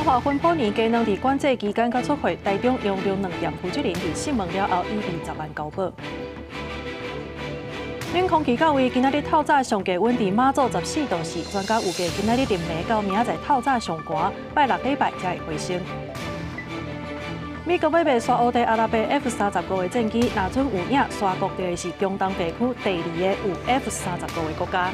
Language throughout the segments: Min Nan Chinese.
華芬普年雞卵佇管制期間閣出貨，台中陽龍卵店負責人佇訊問了後，以20萬交保。冷空氣到位，今仔日透早上低溫佇馬祖14度4，專家預計今仔日暗暝到明仔載透早上寒，拜六禮拜才會回升。美國欲賣沙烏地阿拉伯 F-35的戰機，若準有影，沙國就會是中東地區第二个有 F-35的國家。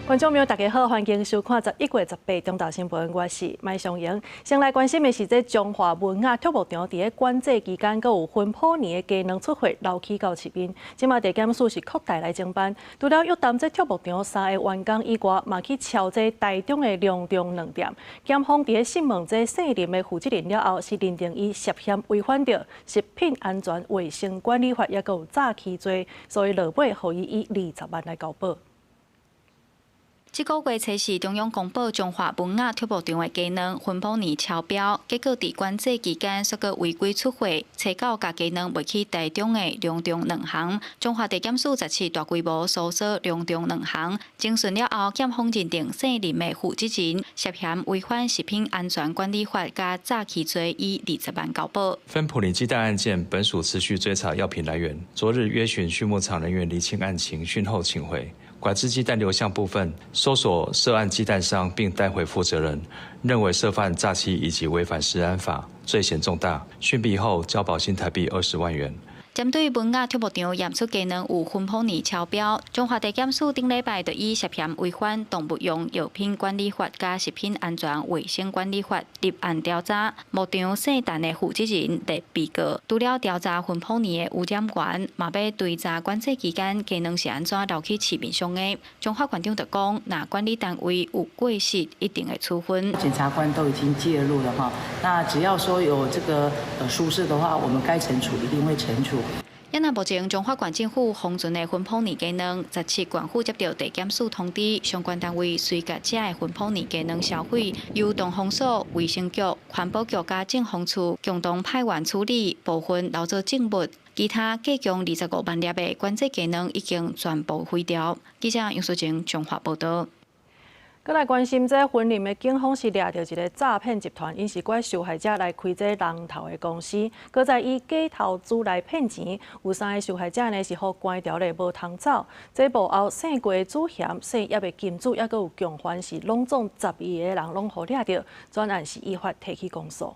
觀眾朋友，大家好，歡迎收看11月18中晝新聞，我是麥尚瑩。先來關心的是，這彰化文雅畜牧場佇咧管制期間，閣有芬普年的雞卵出貨流去到市面。這馬地檢署是擴大來偵辦，除了約談這畜牧場三个員工以外，嘛去抄這台中的龍中卵店。檢方佇咧訊問這姓林的負責人了後，是認定伊涉嫌違反著食品安全衛生管理法，抑閣有詐欺罪，所以落尾予伊以20萬來交保。這個月初四，中央公布彰化文雅畜牧場的雞卵芬普年超標，結果佇管制期間煞閣違規出貨，揣到共雞卵賣去台中的龍中卵行。彰化地檢署17大規模搜索龍中卵行，偵訊了後，檢方認定姓林的負責人涉嫌違反食品安全管理法佮詐欺罪，以20萬交保。芬普林雞蛋案件，本署持續追查藥品來源，昨日約詢畜牧場人員釐清案情，訊後請回。管制雞蛋流向部分，搜索涉案雞蛋商並帶回負責人，認為涉犯詐欺以及違反食安法，罪嫌重大，訊畢後交保新台幣20萬元。針對文雅畜牧場驗出雞卵有芬普年超標，彰化地檢署頂禮拜就以涉嫌違反動物用藥品管理法佮食品安全衛生管理法立案調查。牧場姓陳的負責人列被告，除了調查芬普年的污染源，嘛欲追查管制期間雞卵是按怎流去市面上的。彰化縣長就講，若管理單位有過失，一定會處分。檢察官都已經介入了哈，那只要說有這個疏失的話，我們該懲處一定會懲處。也若目前彰化縣政府封存的芬普年雞卵，17縣府接到地檢署通知，相關單位隨共遮的芬普年雞卵銷毀，由動防所、衛生局、環保局佮政防處共同派員處理，部分留作證物，其他計共25萬粒的管制雞卵已經全部毀掉。記者楊淑靜彰化報道。閣來關心，這雲林的警方是掠著一个詐騙集團，𪜶是拐受害者來開這人頭的公司，閣再以假投資來騙錢。有三个受害者呢是予關牢咧，無通走。這幕後姓郭主嫌、姓葉的金主，抑閣有共犯，是攏總12个人攏予掠著，專案是依法提起公訴。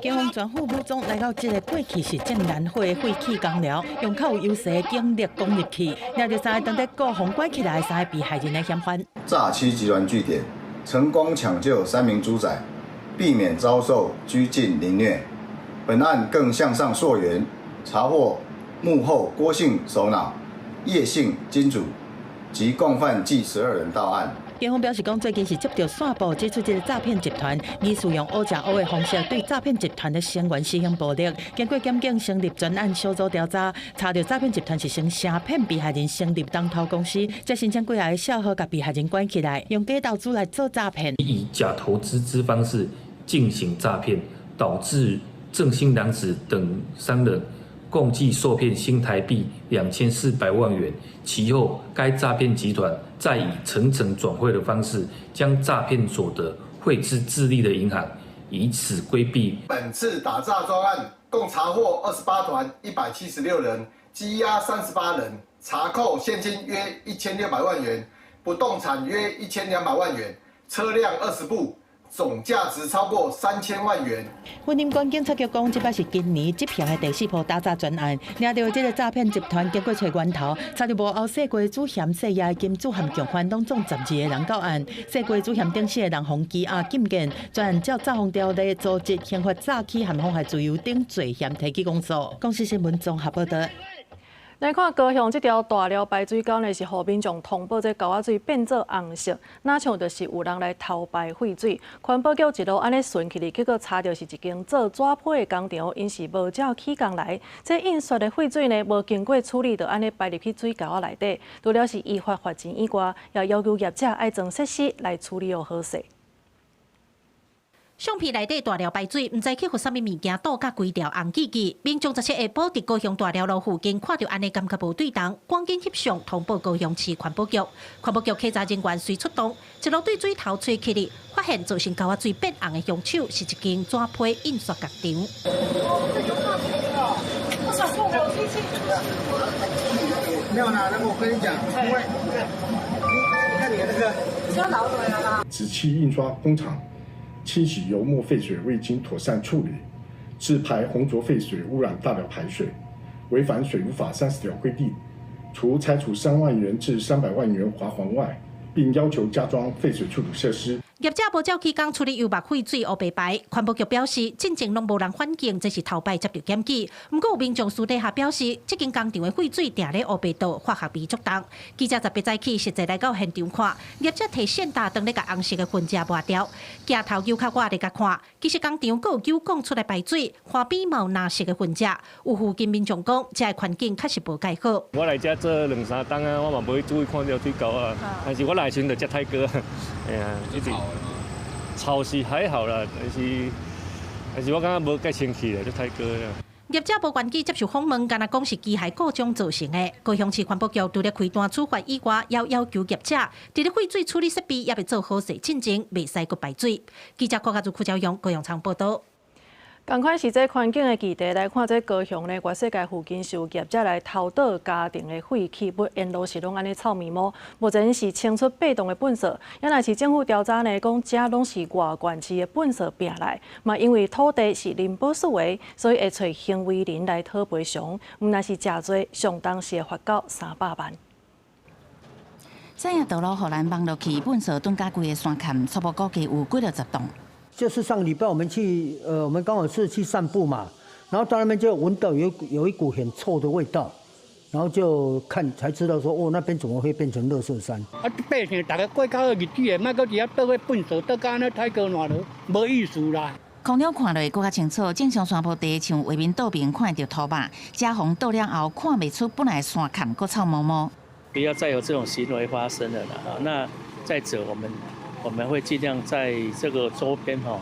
警方全副武裝來到這个過去是戰蘭火的廢棄工寮，用較有優勢的警力攻入去，掠著三个當佇顧防關起來三个被害人的嫌犯。詐欺集團據點成功搶救三名豬仔，避免遭受拘禁凌虐。本案更向上溯源，查獲幕後郭姓首腦、葉姓金主及共犯計12人到案。警方表示，講最近是接著線報指出這个詐騙集團，疑似用烏食烏的方式對詐騙集團的成員施行暴力。經過檢警成立專案小組調查，查著詐騙集團是先詐騙被害人成立人頭公司，再申請幾个帳號共被害人關起來，用假投資來做詐騙。以假投資之方式進行詐騙，導致鄭姓男子等三人共計受騙新台幣2400萬元。其後，該詐騙集團再以層層轉匯的方式，將詐騙所得匯至智利的銀行，以此規避。本次打詐專案共查獲28團176人，羈押38人，查扣現金約1600萬元，不動產約1200萬元，車輛20部。總價值超過3000萬元。雲林縣警察局講，這擺是今年執行的第四波打詐專案，掠著這个詐騙集團經過揣源頭，查著幕後姓郭主嫌、姓葉的金主和共犯，攏總12個人到案。姓郭主嫌等四个人予羈押禁見，專案照詐謊條例組織刑法詐欺和妨害自由等罪嫌提起公訴。公視新聞綜合報道。來看高雄這條大寮排水溝呢，是予民眾通報這溝仔水變做紅色，若像就是有人來偷排廢水。環保局一路按呢巡去哩，結果查著是一間做紙皮的工廠，𪜶是無照起工來，這印刷的廢水呢，無經過處理，就按呢排入去水溝仔內底。除了是依法罰錢以外，也要求業者愛裝設施來處理予好勢。相片內底大寮排水，毋知去予啥物物件倒甲規條紅記記。民眾17下晡佇高雄大寮路附近看著按呢，感覺無對頭，趕緊翕相通報高雄市環保局。環保局稽查人員隨出動，一路對水頭揣起來，發現造成溝仔水變紅的兇手是一間紙皮印刷工廠。沒有啦，那個我跟你講，因為你看你那個紙器印刷工廠。清洗油墨廢水未經妥善處理，自排紅濁廢水污染大寮排水，違反水污法30條規定，除拆除3萬元至300萬元罰鍰外，並要求加裝廢水處理設施。業者無照規工處理油墨廢水烏白排，環保局表示，進前攏無人反映，這是頭擺接著檢舉。毋過有民眾私底下表示，這間工廠的廢水定咧烏白倒，化學味足重。記者18早起實際來到現場看，業者提線擔當咧共紅色的糞跡抹掉，鏡頭扭較遠咧共看，其實工廠閣有油管出來排水，岸邊嘛有藍色的糞跡。有附近民眾講，這个環境確實無蓋好。我來遮做兩三冬啊，我嘛無去注意看著水溝啊，但是我來時陣就遮太高，哎呀，一直。臭是還好啦，但是我感覺無蓋清氣啦，就太高啦。業者無願意接受訪問，干焦講是機械故障造成的。高雄市環保局除了開單處罰以外，也要求業者佇咧廢水處理設備猶未做好勢進前，袂使閣排水。記者郭家如、邱朝陽高雄場報導。仝款是這環境的議題來看，這高雄呢，外世界附近是有業者來偷倒家庭的廢棄物，沿路是攏按呢臭味毛。目前是清出八棟的糞埽，也若是政府調查呢，講這攏是外縣市的糞埽拚來，嘛因為土地是林保署的，所以會揣行為人來討賠償，毋但是誠濟，上當時會罰到300萬。產業道路予人望落去，糞埽囤甲規个山崁，初步估計有幾六十棟。就是上禮拜我們去，我們剛好是去散步嘛，然後到那邊就聞到有一股很臭的味道，然後就看才知道說，哦，那邊怎麼會變成垃圾山？啊，百姓逐家過較好日子的，莫閣佇遐倒彼糞埽倒甲按呢太高爛落，無意思啦。空中看落閣較清楚，正常山坡地像畫面倒邊看著土肉，遮予倒了後看袂出本來山崁閣臭毛毛。不要再有這種行為發生了啦！那再者，我們會盡量在這個周邊哈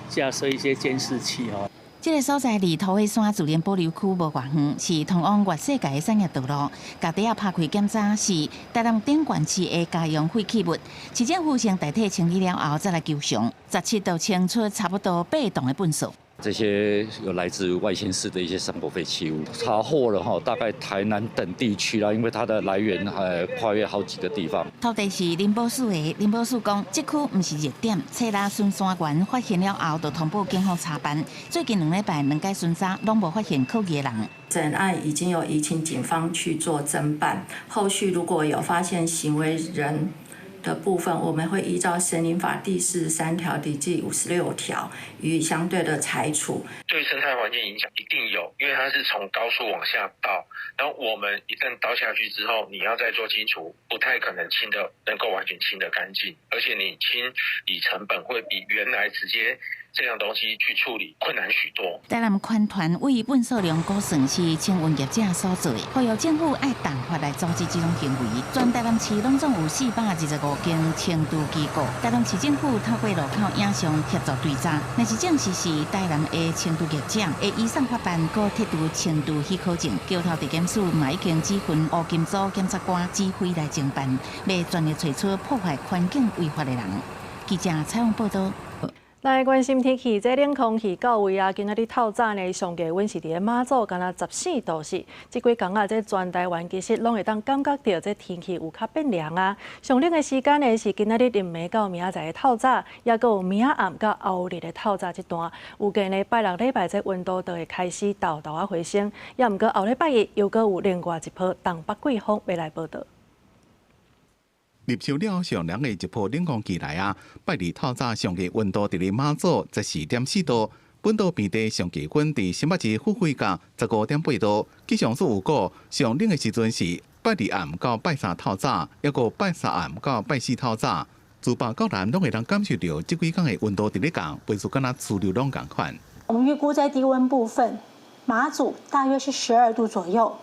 架設一些監視器哈。這个所在離桃花山自然保留區無偌遠，是通往外世界的產業道路。共袋仔拍開檢查是台南頂懸市的家用廢棄物，市政府先代替清理了後，再來求償。17度清出差不多八棟的糞埽。這些有來自外縣市的一些生活廢棄物，查獲了哈，大概台南等地區啦，因為它的來源還跨越好幾個地方。土地是林保署的，林保署講，這區毋是熱點，冊拉巡山員發現了後，就通報警方查辦。最近兩禮拜兩屆巡查攏無發現可疑的人。整案已經有移請警方去做偵辦，後續如果有發現行為人的部分，我們會依照森林法第43條、第56條予以相對的裁處。對生態環境影響一定有，因為它是從高處往下倒，然後我們一旦倒下去之後，你要再做清除，不太可能清得能夠完全清得乾淨，而且你清理成本會比原來直接這樣東西去處理困難許多。台南環團為糞埽量估算是清運業者所做的，呼籲政府愛重罰來阻止這種行為。全台南市攏總有425間清除機構，台南市政府透過路口影像協助追查，若是證實是台南的清除業者，會移送法辦，閣剔除清除許可證。橋頭地檢署嘛已經指訓烏金組檢察官指揮來偵辦，欲全力揣出破壞環境違法的人。記者採訪報導。來關心天氣，這冷空氣到位啊！今仔日透早呢，上低溫是佇咧馬祖，敢若14度是。這幾工啊，這全台灣其實攏會當感覺著這天氣有較變涼啊。上冷的時間呢，是今仔日暗暝到明仔載的透早，抑閣有明仔暗到後日的透早這段。預計呢，拜六禮拜這溫度就會開始沓沓仔回升。抑毋過後禮拜一又閣有另外一波東北季風欲來報到。入秋了上涼的一波冷空氣來啊！拜二透早上低溫度佇咧馬祖14.4度，本島平地上低溫佇新北市富貴角15.8度。氣象署有講，上冷的時陣是拜二暗到拜三透早，抑閣拜三暗到拜四透早。自北到南攏會當感受著這幾工的溫度佇咧降，袂輸敢若欹流攏仝款。我們預估在低溫部分，馬祖大約是12度左右。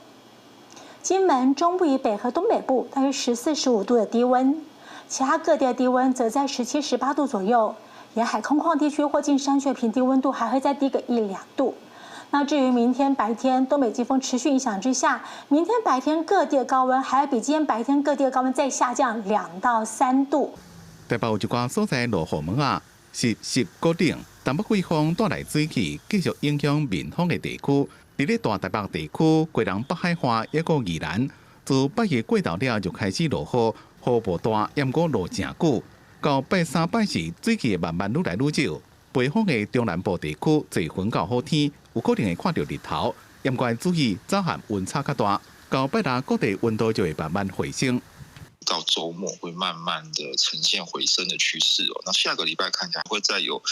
金門中部以北和東北部大約14、15度的低溫，其他各地的低溫則在17、18度左右。沿海空旷地区或近山区平地温度还会再低个一两度。那至于明天白天，东北季风持续影响之下，明天白天各地的高温还比今天白天各地的高温再下降2到3度。台北有一寡所在落雨毛仔，湿湿阁冷，东北季风带来水汽，继续影响民风的地区。伫咧大台北地区、基隆北海岸抑阁宜兰，自拜日过头了就开始落雨，雨无大，毋过落誠久。到拜三、拜四，水汽會慢慢愈來愈少。北方的中南部地區濟雲到好天，有可能會看著日頭，毋過注意早晚溫差較大。到拜六各地溫度就會慢慢回升。到週末會慢慢的呈現回升的趨勢哦。那下個禮拜看起來會再有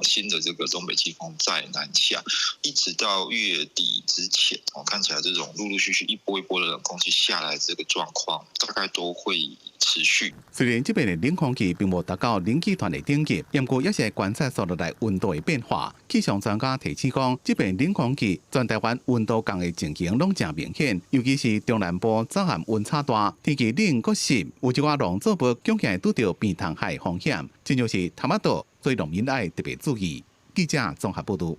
新的這個東北季風再南下，一直到月底之前哦，看起來這種陸陸續續一波一波的冷空氣下來這個狀況，大概都會持續。雖然這邊的冷空氣並無達到冷氣團的等級，毋過也是會觀察煞落來溫度的變化。氣象專家提醒講，這邊冷空氣全台灣溫度降的情形攏誠明顯，尤其是中南部早晚溫差大，天氣冷閣濕，有一寡農作物恐驚會拄著病蟲害風險，親像是幀仔豆，所以農民愛特別注意。記者綜合報導。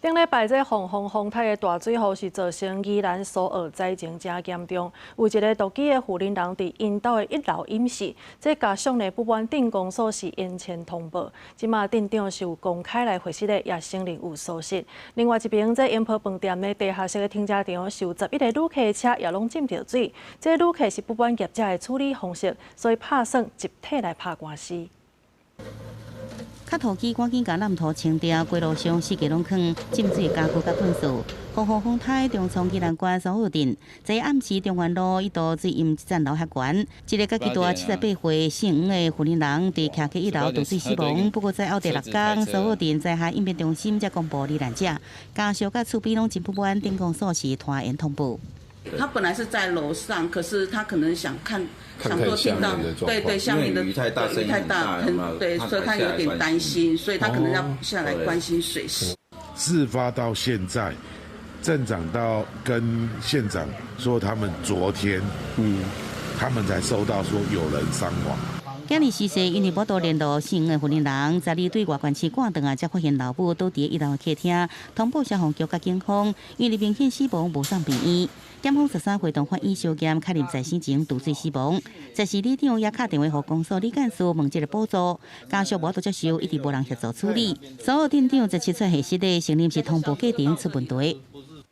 頂禮拜這黃風風颱的大水雨是造成宜蘭蘇澳災情誠嚴重，有一个獨居的婦人人佇𪜶兜的一樓淹死，這家屬呢不滿鎮公所是延簽通報，這馬鎮長是有公開來回實的，也承認有疏失。另外一邊，這煙波飯店的地下室的停車場是有11個旅客的車也攏浸著水，這旅客是不滿業者的處理方式，所以拍算集體來拍官司。較土機趕緊共爛塗清掉，街路上四界攏囥浸水家具佮糞埽。風雨風颱重創宜蘭縣蘇澳鎮，昨暗時中原路一度水淹一層樓遐懸，一个家己蹛78歲姓黃的婦人人佇徛家一樓墮水死亡。不過在後第六工，蘇澳鎮災害應變中心才公布罹難者，家屬佮厝邊攏真不滿，鎮公所是拖延通報。他本來是在樓上，可是他可能想看，想說聽到，對對，下面的雨太大，雨太大，很對，所以他有點擔心，所以他可能要下來關心水勢。事發到現在，鎮長到跟縣長說，他們昨天，他們才收到說有人傷亡。今日時事，因為無度聯絡姓黃的婦人人，昨日對外縣市趕轉來，才發現老母倒佇一樓客廳，通報消防局佮警方，因為明顯死亡無送病院。檢方13會同法醫相驗，確認在生前墮水死亡。這時里長也敲電話予公所李幹事問這个補助，家屬無法度接受，一直無人協助處理。蘇澳鎮長十七出核實的承認是通報過程出問題。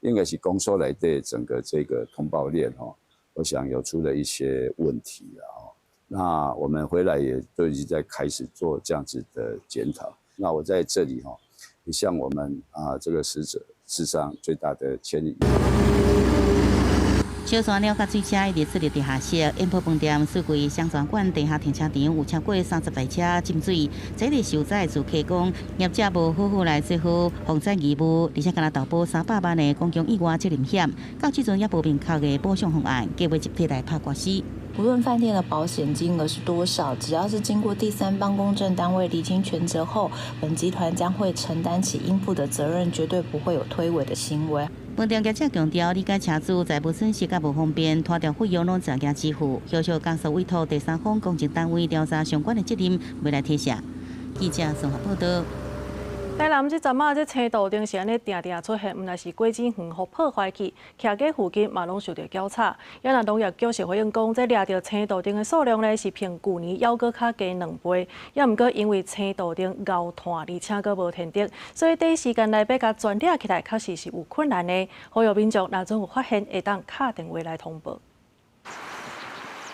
應該是公所內底整個這個通報鏈吼，我想有出了一些問題了。那我們回來也都已經在開始做這樣子的檢討。那我在這裡哈，也向我們啊這個死者致上最大的歉意。燒山了佮水車一直設佇地下室，煙波飯店四季雙泉館地下停車場有超過30台車浸水。這個受災住客講，業者無好好來做好防災義務，而且敢若投保300萬的公共意外責任險，到這陣猶無明確的補償方案，計劃集體來拍官司。無論飯店的保險金額是多少，只要是經過第三方公證單位釐清全責後，本集團將會承擔起應負的責任，絕對不會有推諉的行為。飯店業者強調，理解車主在無損失佮無方便，拖掉費用攏自行支付。後續家屬委託第三方公證單位調查相關的責任，袂來推卸。記者綜合報道。台南這陣仔這青杜燈是按呢定定出現，毋但是果子園予破壞去，徛家附近嘛攏受著攪吵。也若農業局是回應講，這掠著青杜燈的數量呢是比舊年猶閣較低兩倍。也毋過因為青杜燈𠢕炭，而且閣無天敵，所以短時間內欲共全掠起來，確實是有困難的。呼籲民眾若總有發現，會當敲電話來通報。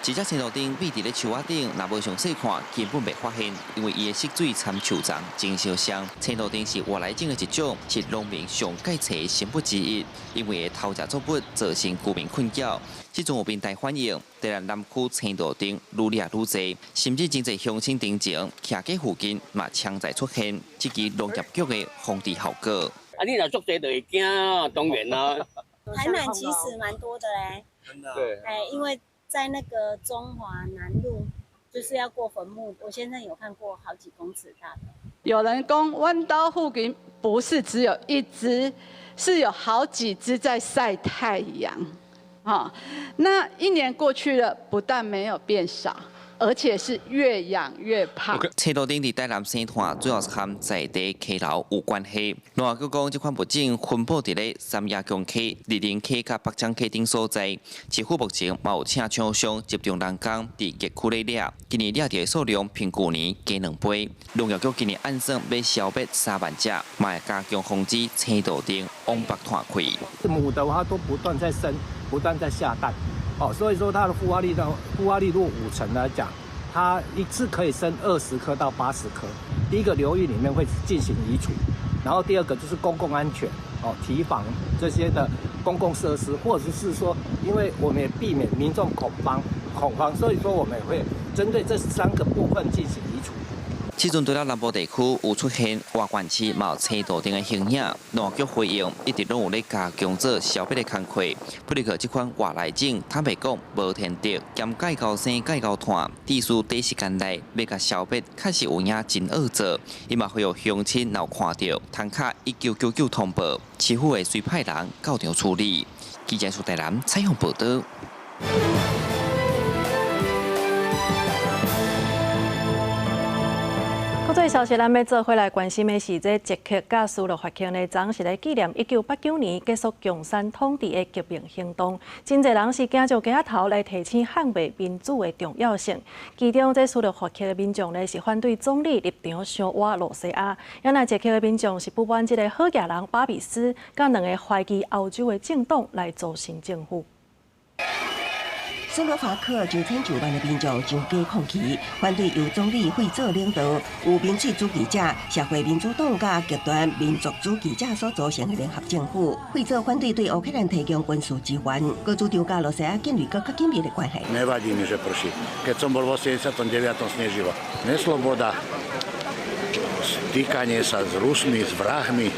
這隻青杜燈覕佇咧樹仔頂，若無詳細看，根本袂發現，因為伊的色水摻樹叢真相像。青杜燈是外來種的一種，是農民上蓋揣的生物之一，因為會偷食作物，造成居民困擾。這陣有平台反映，台南南區青杜燈愈掠愈濟，甚至真濟鄉親頂前，徛家附近嘛常在出現，這支農業局的防治效果。啊，你若足濟就會驚，當然啦。台南其實蠻多的咧，真的。對。哎，因為在那個中華南路，就是要過墳墓，我先生有看過好幾公尺大的。有人講，阮兜附近不是只有一隻，是有好幾隻在曬太陽。哈，那一年過去了，不但沒有變少，而且是越養越胖。青杜丁佇台南生炭，主要是和在地溪流有關係。農業局講，這款物種分布佇咧三亞江溪、二林溪佮北漳溪等所在。市府目前嘛有請廠商集中人工佇疫區咧掠，今年掠著的數量比舊年加2倍。農業局今年按算欲消滅3萬隻，嘛會加強防止青杜丁往北炭開。母的話都不斷在生，不斷在下蛋，哦，所以說它的孵化率如果5成來講，它一次可以生20顆到80顆。第一個流域裡面會進行移除，然後第二個就是公共安全，哦，堤防這些的公共設施，或者是說，因為我們也避免民眾恐慌，所以說我們也會針對這三個部分進行移除。這陣除了南部地區有出現外縣市嘛有青杜丁的形影，農業局回應一直攏有咧加強做消滅的工課。不過這款外來種，坦白講無天敵，兼蓋高生蓋高炭，必須短時間內欲共消滅，確實有影真惡做。伊嘛呼籲鄉親若有看著，通敲1999通報，市府會隨派人到場處理。記者蘇台南採訪報導。國際消息，咱欲做伙來關心的是，這捷克佮斯洛伐克呢，昨是咧紀念1989年結束共產統治的革命行動。真濟人是行上街仔頭來提醒捍衛民主的重要性。其中，這斯洛伐克的民眾呢是反對總理立場傷倚露西亞，也若捷克的民眾是不滿這个好額人巴比斯佮兩个懷疑歐洲的政黨來組新政府。斯洛伐克上千上萬的民眾上街抗議，反對由總理費佐領導、由民粹主義者、社會民主黨佮極端民族主義者所組成的聯合政府。費佐反對對烏克蘭提供軍事支援，閣主張佮露西亞建立閣較緊密的關係。 Nevadí mi, že prší. Keď som bol v 89. snežilo. Nesloboda, stýkanie sa s Rusmi, s vrahmi,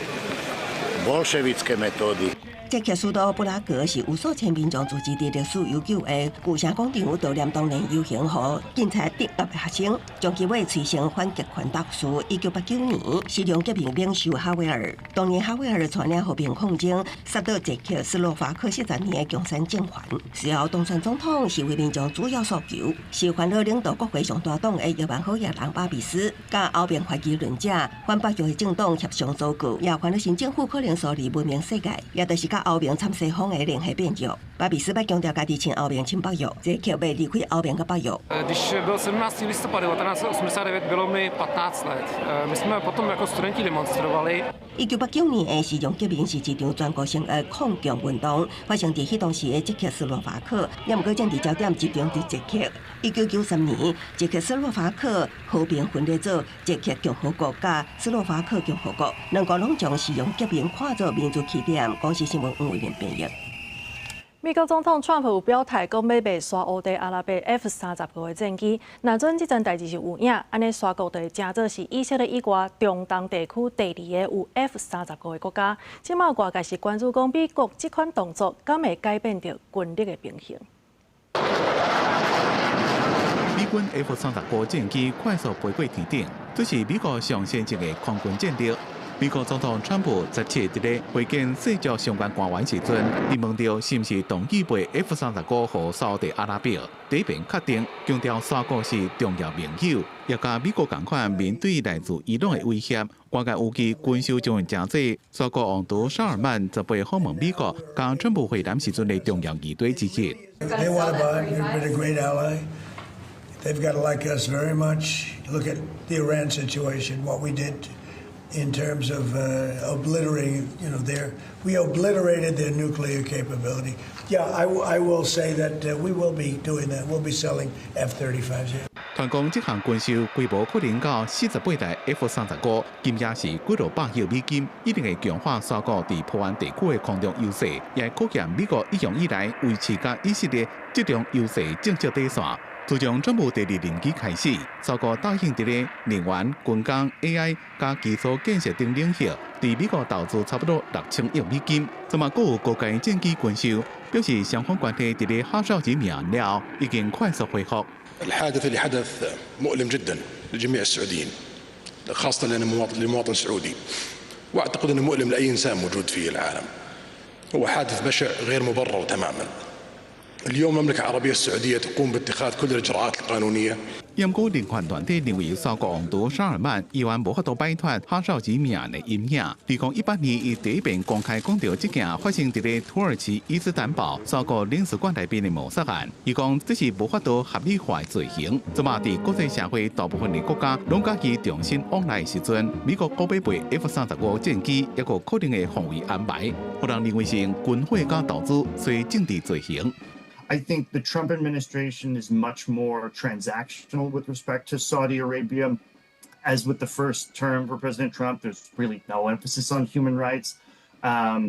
bolševické metódy. 捷克首都布拉格是有數千民眾聚集佇歷史悠久的舊城廣場悼念當年遊行，予警察鎮壓的學生，將其尾催生反極權鬥士。1989年，時榮革命領袖哈維爾，當年哈維爾帶領和平抗爭，殺倒捷克斯洛伐克40年的共產政權。隨後當選總統是為民眾主要訴求，是煩惱領導國會上大黨的億萬好額人巴比斯，佮歐盟懷疑論者反北約的政黨協商組閣，也煩惱新政府可能疏離文明世界，也就是佮歐盟參西方的聯繫變弱。巴比斯捌強調家己親歐盟親北約，捷克欲離開歐盟佮北約。 Když byl 17. listopad 1989, bylo mi 15 let. My jsme potom jako studenti demonstrovali. 1989年的時榮革命是一場全國性的抗共運動，發生佇彼當時的捷克斯洛伐克，也毋過政治焦點集中佇捷克。1993年，捷克斯洛伐克和平分裂做捷克共和國佮斯洛伐克共和國，兩國攏將時榮革命看作民主起點。公視新聞黃偉玲編譯。美國總統川普有表態，講欲賣沙烏地阿拉伯 F-35的戰機。若準這件代誌是有影，按呢沙國就會成做是以色列以外中東地區第二个有 F-35的國家。這馬外界是關注講美國這款動作，敢會改變著軍力的平衡？美軍 F-35戰機快速飛過天頂，這是美國上先進的空軍戰力。美國總統川普17佇咧會見世界相關官員時陣，被問著是毋是同意賣 F-35予沙烏地阿拉伯，第一遍確定，強調沙國是重要盟友，也佮美國仝款面對來自伊朗的威脅。外界預計軍售將會誠濟。沙國王儲沙爾曼18訪問美國，佮川普會談時陣的重要議題之一。 They want to buy. We've been a great ally. They've got to like us very much. Look at the Iran situation, what we did in terms of obliterating, you know, their, we obliterated their nuclear capability. Yeah, I will say that we will be doing that. We'll be selling F-35s. Yeah. 傳講這項軍售規模可能到48台 F-35，金額是幾落百億美金，一定會強化沙國佇波灣地區的空中優勢，也會考驗美國一向以來維持佮以色列這種優勢政策底線。自從川普第二任期開始，沙國答應佇咧能源、軍工、AI 佮基礎建設等領域，佇美國投資差不多6000億美金。這馬閣有高階戰機軍售，表示雙方關係佇咧哈紹吉命案了後，已經快速恢復。 الحادث اللي حدث مؤلم جدا لجميع السعوديين خاصة للمواطن السعودي واعتقد انه مؤلم لاي انسان موجود في العالم. هو حادث بشع غير مبرر تماما. اليوم المملكة العربية السعودية تقوم باتخاذ كل الإجراءات القانونية。毋過人權團體認為，沙國王儲沙爾曼猶原無法度擺脫哈紹吉命案的陰影。2018年，伊第一遍公開講著這件發生佇咧土耳其伊斯坦堡沙國領事館內面的謀殺案。伊講這是無法度合理化的罪行。這馬佇國際社會大部分的國家攏共伊重新往來的時陣，美國閣欲賣 F-35戰機，抑閣可能的防衛安排，予人認為是軍火佮投資做政治罪行。 I think the Trump administration is much more transactional with respect to Saudi Arabia. As with the first term for President Trump, there's really no emphasis on human rights.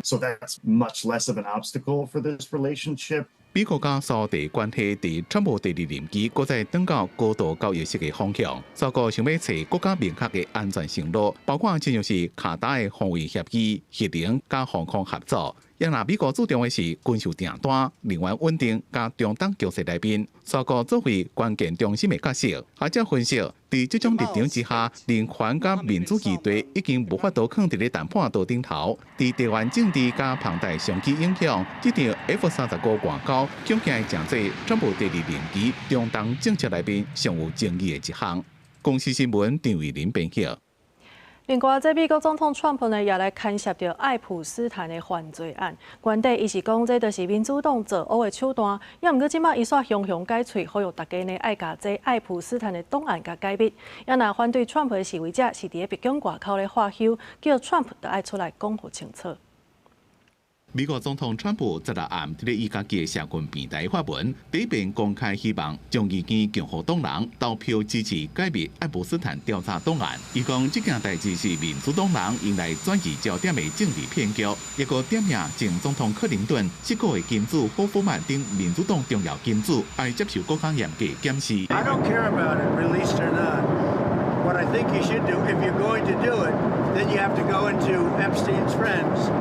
So that's much less of an obstacle for this relationship. 美國佮沙地關係佇川普第二任期，閣再轉到高度交易式的方向。沙國想欲揣閣較明確的安全承諾，包括親像是卡達的防衛協議、核能佮防空合作。也若美國注重的是軍售訂單、能源穩定佮中東局勢內面，沙國作為關鍵中心的角色。學者分析，佇這種立場之下，人權佮民主議題已經無法度囥佇咧談判桌頂頭。佇地緣政治佮龐大商機影響，這場 F-35外交恐驚會成做川普第二任期中東政策內面上有爭議的一項。公視新聞張偉林編輯。另外，這美國總統川普呢，也來牽涉著愛普斯坦的犯罪案。原底伊是講這就是民主黨作惡的手段，也毋過這馬伊煞雄雄改喙，呼籲大家呢愛共這愛普斯坦的檔案共解密。也若反對川普的示威者是佇咧白宮外口咧喝挾，叫川普著愛出來講予清楚。美國總統川普十六暗佇咧伊家己的社群平台發文，第一遍公開希望眾議院共和黨人投票支持解密愛普斯坦調查檔案。伊講這件代誌是民主黨人用來轉移焦點的政治騙局，抑閣點名前總統克林頓、矽谷的金主霍夫曼等民主黨重要金主，愛接受閣較嚴格檢視。 I don't care about it released or not. What I think you should do, if you're going to do it, then you have to go into Epstein's friends.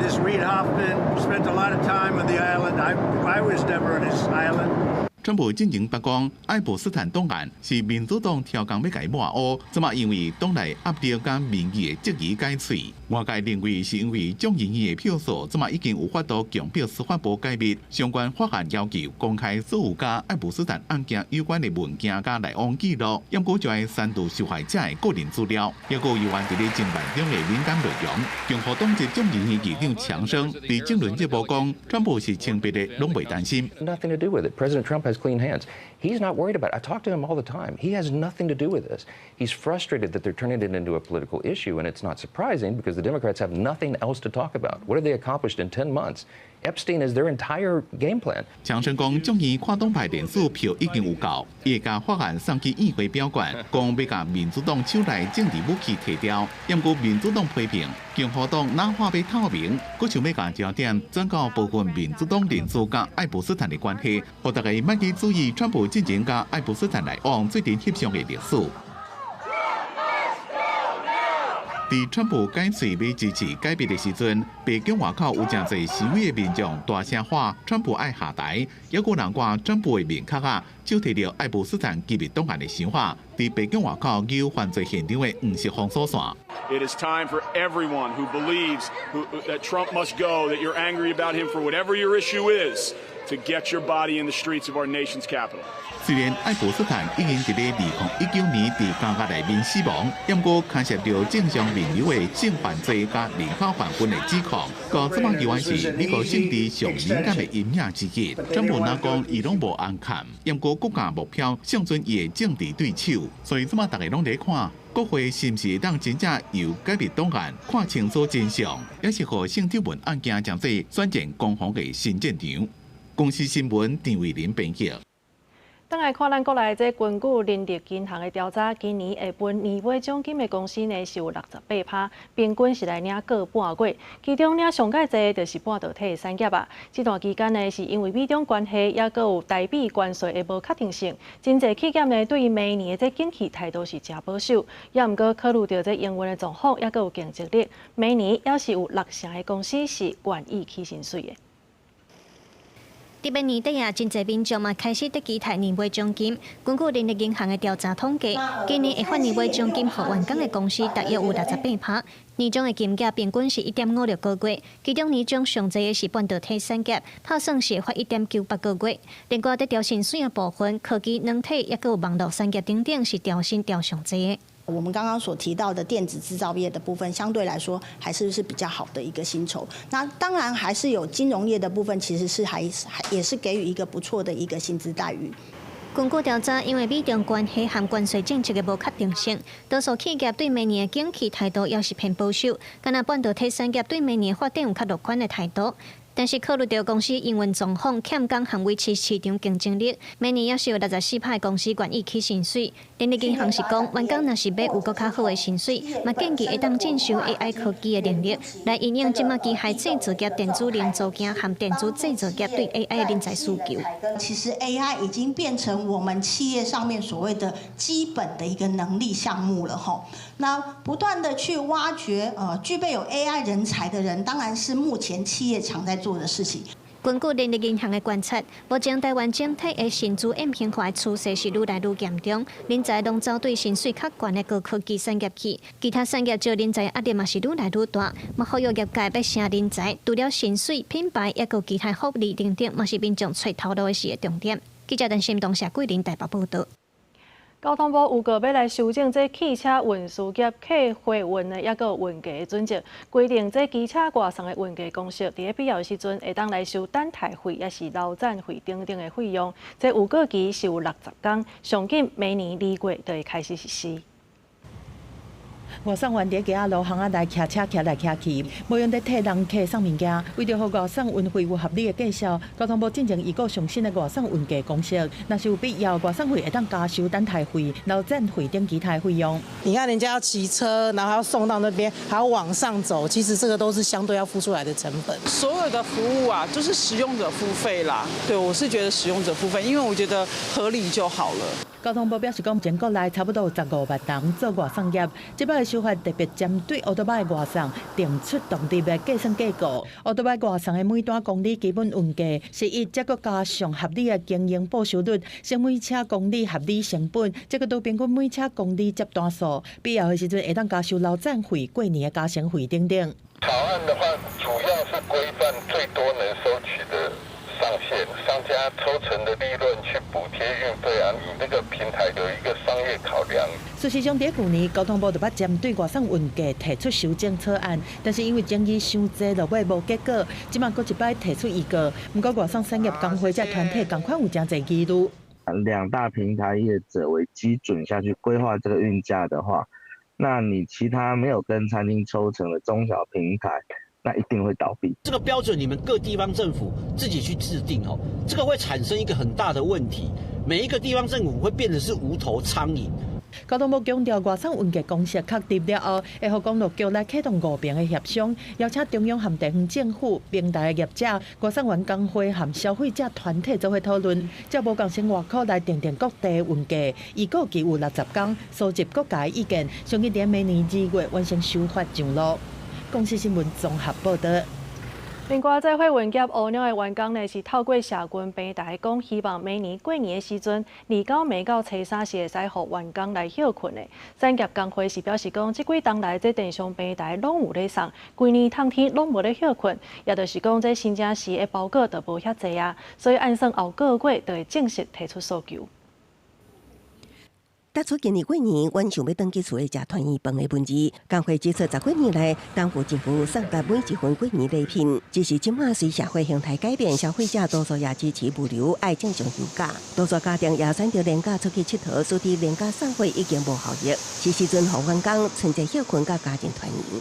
This Reid Hoffman spent a lot of time on the island. I was never on his island. 川普進前捌講，愛普斯坦檔案是民主黨刁工欲共伊抹烏，這馬因為黨內壓力佮民意的質疑改喙。外界認為是因為眾議院的票數，這馬已經有法度強迫司法部解密相關法案，要求公開所有佮愛普斯坦案件有關的文件佮來往記錄，毋過就愛刪除受害者的個人資料，抑閣猶原佇咧偵辦中的敏感內容。共和黨籍眾議院議長強生佇政論節目講，川普是清白的，攏袂擔心。 Nothing to do with it. President Trump has clean hands. He's not worried about it. I talk to him all the time. He has nothing to do with this. He's frustrated that they're turning it into a political issue, and it's not surprising because the Democrats have nothing else to talk about. What have they accomplished in 10 months? Epstein is their entire game plan. 強生講，眾議跨黨派聯署票已經有夠，伊會共法案送去議會表決，講欲共民主黨手內政治武器提掉。毋過民主黨批評共和黨若話欲透明，閣想欲共焦點轉到部分民主黨人士佮愛普斯坦的關係，予大家莫去注意川普進前佮愛普斯坦來往做陣翕相的歷史。佇川普改喙欲支持解密的時陣，白宮外口有誠濟示威的民眾大聲喊川普愛下台，抑閣有人掛川普的面殼仔，手提著愛普斯坦機密檔案的想法，佇白宮外口揪犯罪現場的黃色封鎖線。 It is time for everyone who believes that Trump must go, that you're angry about him for whatever your issue is, to get your body in the streets of our nation's capital. 雖然愛普斯坦已經佇咧2019年佇監獄內面死亡，毋過牽涉著政商名流的性犯罪佮人口販運的指控，到這馬猶原是美國政治上敏感的陰影之一。川普若講伊攏無紅崁，毋過閣共目標相準伊的政治對手，所以這馬大家攏咧看，國會是毋是會當真正由解密檔案看清楚真相，抑是予性醜聞案件成做選戰攻防的新戰場？公視新聞張偉林編輯。轉來看咱國內這根據人力銀行的調查，今年會分年尾獎金的公司呢是有68%，平均是來領個半月，其中領上蓋濟就是半導體的產業啊。這段期間呢，是因為美中關係，抑閣有台美關稅的無確定性，真濟企業呢對於明年的這景氣態度是誠保守。也毋過考慮著這營運的狀況，抑閣有競爭力，明年猶是有6成的公司是願意起薪水的。特別年底啊，真濟民眾嘛開始佇期待年尾獎金。根據人力銀行的調查統計，今年會發年尾獎金予員工的公司大約有68%。年終的金額平均是1.56個月，其中年終上濟的是半導體產業，拍算是會發1.98個月。另外，佇調薪水的部分，科技、軟體抑閣有網路產業等等是調薪調上濟的。我們剛剛所提到的電子製造業的部分，相對來說還是是比較好的一個薪酬。那當然還是有金融業的部分，其實是還也是給予一個不錯的一個薪資待遇。根據調查，因為美中關係和關稅政策的無確定性，多數企業對明年的景氣態度猶是偏保守。敢若半導體產業對明年發展有較樂觀的態度。但是考慮到公司營運狀況欠工和維持市場競爭力，明年猶是有64%的公司願意起薪水。人力銀行是講，員工若是欲有閣較好的薪水，嘛建議會當進修 AI 科技的能力，來因應這馬機械製造業、電子零組件和電子製造業對 AI 的人才需求。其實 AI 已經變成我們企業上面所謂的基本的一個能力項目了吼。那不斷的去挖掘，具備有 AI 人才的人，當然是目前企業常在做的事情。根據人力銀行的觀察，目前台灣整體的薪資扁平化趨勢是愈來愈嚴重，人才攏走對薪水較懸的高科技產業去，其他產業招人才壓力嘛是愈來愈大。嘛，呼籲業界欲吸人才，除了薪水、品牌，抑閣其他福利等等，嘛是民眾揣頭路的時的重點。記者陳心東、謝桂林台北報導。交通部預告欲來修正這汽車運輸業客貨運的抑閣運價的準則，規定這機車外送的運價公式，佇咧必要的時陣會當來收等待費，抑是流站費等等的費用。這預告期是有60工，上緊明年2月就會開始實施。外送員佇街仔路巷仔內騎車騎來騎去，無閒咧替人客送物件。為著予外送運費有合理的計數，交通部進前預告上新的外送運價公式，若是有必要，外送費會當加收等待費、流站費等其他費用。你看人家要騎車，然後要送到那邊，還要往上走，其實這個都是相對要付出來的成本。所有的服務啊，就是使用者付費啦。對，我是覺得使用者付費，因為我覺得合理就好了。交通部表示講，全國內差不多有15萬人做外送業，這擺的修法特別針對歐多擺外送定出獨立的計算結構。歐多擺外送的每單公里基本運價是以這閣加上合理的經營報酬率，乘每車公里合理成本，這閣拄平均每車公里接單數，必要的時陣會當加收流站費、過年的加成費等等。草案的話，主要是規範最多能收取的上限，商家抽成的利潤去補貼運費啊，你那個平台有一個商業考量。事實上，佇舊年交通部就捌針對外送運價提出修正草案，但是因為爭議傷濟，落尾無結果。這馬閣一擺提出預告，毋過外送產業工會這團體仝款有誠濟疑慮。兩大平台業者為基準下去規劃這個運價的話，那你其他沒有跟餐廳抽成的中小平台，那一定會倒閉。這個標準你們各地方政府自己去制定哦，這個會產生一個很大的問題，每一個地方政府會變成是無頭蒼蠅。交通部強調，外送運價公式確立了後，會予公路局來啟動五邊的協商，邀請中央和地方政府、平台的業者、外送員工會和消費者團體做伙討論，照無仝生活箍來訂定各地運價。預告期有60工，收集各界意見，上緊佇明年2月完成修法上路。公視新聞綜合報導。另外，這貨運業烏鳥的員工呢，是透過社群平台講，希望明年過年的時陣，29暝到初三是會使予員工來歇睏的。產業工會是表示講，這幾冬來這電商平台攏有咧送，規年冬天攏無咧歇睏，也就是講，這新正時的包裹就無遐濟啊，所以按算後個月就會正式提出訴求。搭出今年過年，阮想欲轉去厝內食團圓飯的問題。工會指出，十幾年來，擔負政府送達每一份過年禮品，只是這馬隨社會形態改變，消費者多數也支持物流愛正常休假，多數家庭也選擇連假出去𨑨迌，所以連假送貨已經無效益。是時陣予員工春節歇睏佮家庭團圓。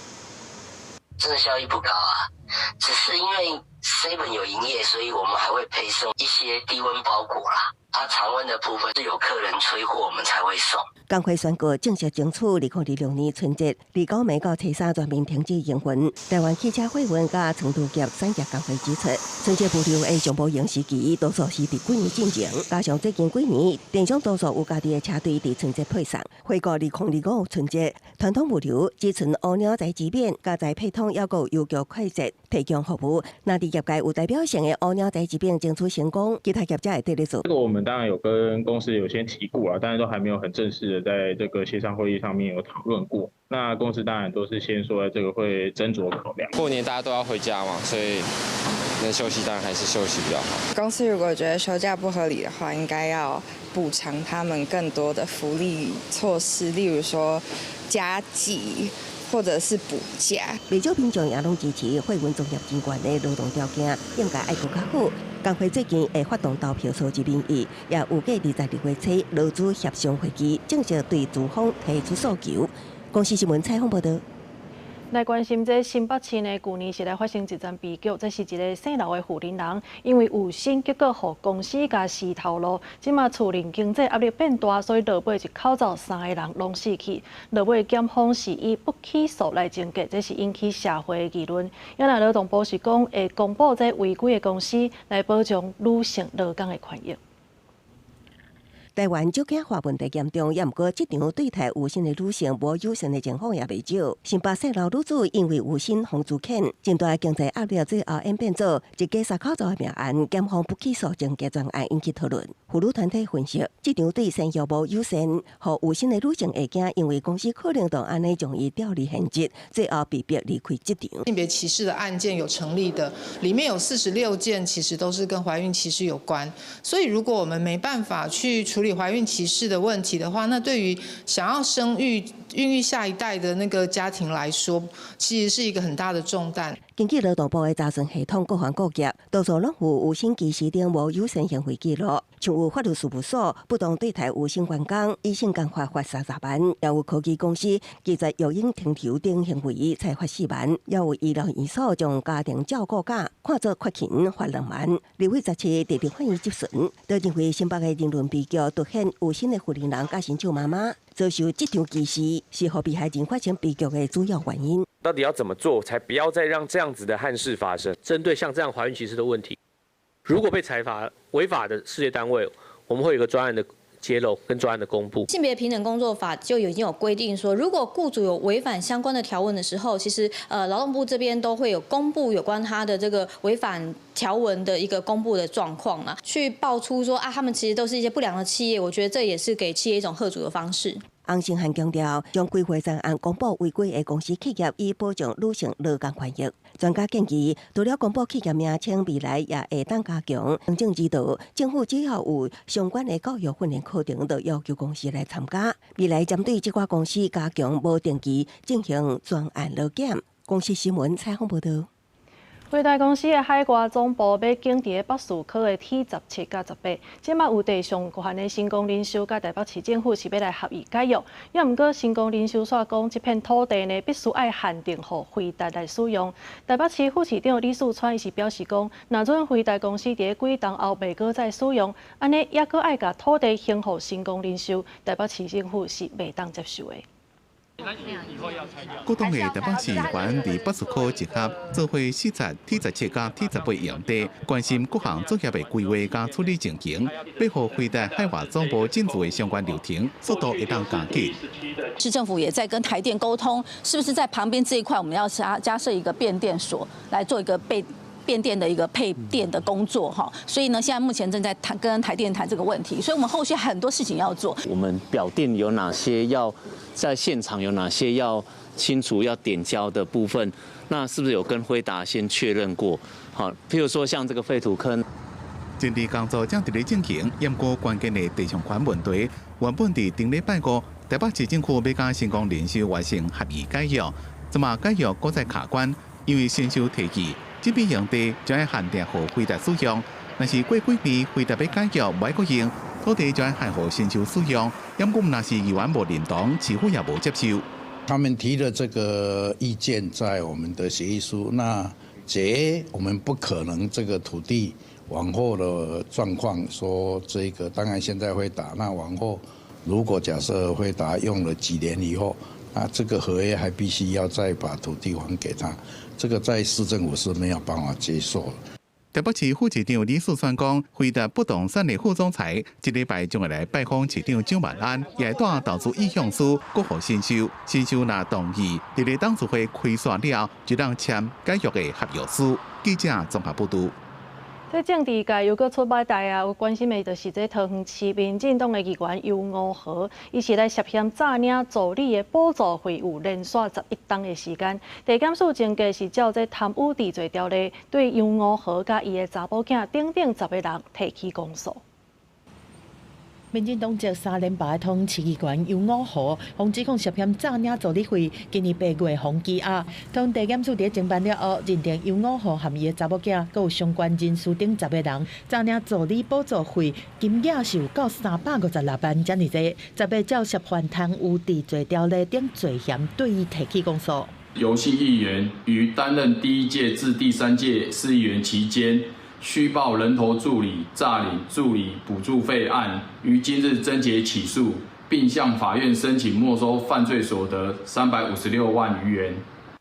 這個效益不高啊，只是因為 Seven 有營業，所以我們還會配送一些低溫包裹啦。啊，常溫的部分是有客人催貨，我們才會送。工會宣告正式爭取2026年春節29暝到初三全面停止營運。台灣汽車貨運佮長途業產業工會指出，春節物流的上無閒時期，多數是佇幾年進前，加上最近幾年電商多數有家己的車隊佇春節配送。回顧2025春節，傳統物流只賰烏鳥宅急便、佮宅配通，抑閣有郵局快捷提供服務。若佇業界有代表性的烏鳥宅急便爭取成功，其他業者會綴咧做。這個我們當然有跟公司有先提過啊，但是都還沒有很正式的在這個協商會議上面有討論過。那公司當然都是先說這個會斟酌考量。過年大家都要回家嘛，所以能休息當然還是休息比較好。公司如果覺得休假不合理的話，應該要補償他們更多的福利措施，例如說加給或者是補假。不少民眾也攏支持貨運從業人員的勞動條件應該愛閣較好。工會最近會發動投票收集民意，也預計22月初勞資協商會議正式對資方提出訴求。公視新聞採訪報導。來關心這新北市呢，舊年是來發生一樁悲劇，這是一个姓劉的婦人，因為有薪，結果予公司共辭頭路，這馬厝內經濟壓力變大，所以落尾一口罩三个人攏死去。落尾檢方是以不起訴來終結，這是引起社會的議論。也若勞動部是講會公布這違規的公司，來保障女性勞工的權益。台灣少子化問題嚴重，也毋過職場對待有薪的女性無友善的情況也袂少。新北姓劉女子因為有薪予資遣，真大經濟壓力，最後演變做一家三口的命案，檢方不起訴終結全案引起討論。婦女團體分析，職場對生育無友善，予有薪的女性會驚，因為公司可能就按呢將伊調離現職，最後被迫離開職場。性別歧視的案件有成立的，裡面有46件，其實都是跟懷孕歧視有關。所以如果我們沒辦法去處理懷孕歧視的問題的話，那對於想要生育、孕育下一代的那個家庭來說，其實是一個很大的重擔。根據勞動部的查詢系統，各行各業多數攏有有薪歧視等無友善行為記錄，像有法律事務所不當對待有薪員工，依性工法罰30萬；也有科技公司拒絕育嬰停留等行為，裁罰4萬；也有醫療院所將家庭照顧假看作缺勤，罰2萬。立委17佇立法院質詢，都認為新北的人倫悲劇凸顯有薪的婦人佮新手媽媽遭受職場歧視，是予被害人發生悲劇的主要原因。到底要怎麼做，才不要再讓這樣子的憾事發生？針對像這樣懷孕歧視的問題，如果被裁罰違法的事業單位，我們會有一個專案的揭露跟專案的公布。性別平等工作法就已經有規定說，如果雇主有違反相關的條文的時候，其實勞動部這邊都會有公布有關他的這個違反條文的一個公布的狀況啊，去爆出說啊，他們其實都是一些不良的企業。我覺得這也是給企業一種嚇阻的方式。洪勝漢強調，將規劃專案公布違規的公司企業，以保障女性勞工權益。專家建議，除了公布企業名稱，未來也會當加強行政指導。政府只要有相關的教育訓練課程，就要求公司來參加。未來針對這寡公司加強無定期進行專案勞檢。公視新聞採訪報導。輝達公司的海外總部欲建佇北士科的 T17佮18，這馬有地上懸的成功人壽佮台北市政府是欲來合意解約，也毋過成功人壽煞講，這片土地呢必須愛限定予輝達來使用。台北市副市長李四川伊是表示講，若准輝達公司佇幾冬後袂閣再使用，按呢猶閣愛共土地還予成功人壽，台北市政府是袂當接受的。股東的台北市議員佇北士科集合，做伙視察 T17佮 T18 用地，關心各項作業的規劃佮處理情形，欲予輝達海外總部進駐的相關流程，速度會當加緊。市政府也在跟台電溝通，是不是在旁邊這一塊，我們要加設一個變電所，來做一個備變電的一個配電的工作哈。所以呢，現在目前正在談跟台電談這個問題，所以我們後續很多事情要做。我們表電有哪些要在現場有哪些要清除要點交的部分，那是不是有跟輝達先確認過？好，譬如說像這個廢土坑。整理工作正佇咧進行，毋過關鍵的地上權問題，原本佇頂禮拜五，台北市政府欲佮成功人壽完成合意解約，這馬解約閣再卡關，因為人壽提議，這筆用地將愛限定予輝達使用，若是過幾年輝達欲解約無愛閣用，土地將愛還予人壽使用，毋過若是議員無認同，市府也無接受。他們提的這個意見在我們的協議書，那這我們不可能這個土地往後的狀況，說這個當然現在會打，那往後如果假設輝達用了幾年以後，那這個合約還必須要再把土地還給他，這個在市政府是沒有辦法接受的。台北市副市長李四川講，輝達不動產的副總裁這禮拜將會來拜訪市長蔣萬安，也會帶投資意向書閣予新秀。新秀若同意，佇咧董事會開煞了，就當簽解約的合約書。記者綜合報導。這政治界又閣出䆀代啊！有關心的就是這桃園市民進黨的議員游梧和，伊是來涉嫌詐領助理的補助費，有連續11冬的時間。地檢署偵計是照這貪污治罪條例，對游梧和佮伊的查某囝等等10個人提起公訴。民進黨籍三連敗桃園市議員游梧和，予指控涉嫌詐領助理費，今年8月予羈押。桃園地檢署佇偵辦了後，認定游梧和和伊的查某囝，閣有相關人士等10個人詐領助理補助費，金額是有夠356萬遮爾濟。10個照涉犯貪污治罪條例等罪嫌，對伊提起公訴。游姓議員於擔任第一屆至第三屆市議員期間，虛報人頭助理詐領助理補助費案，於今日偵結起訴，並向法院申請沒收犯罪所得356萬餘元。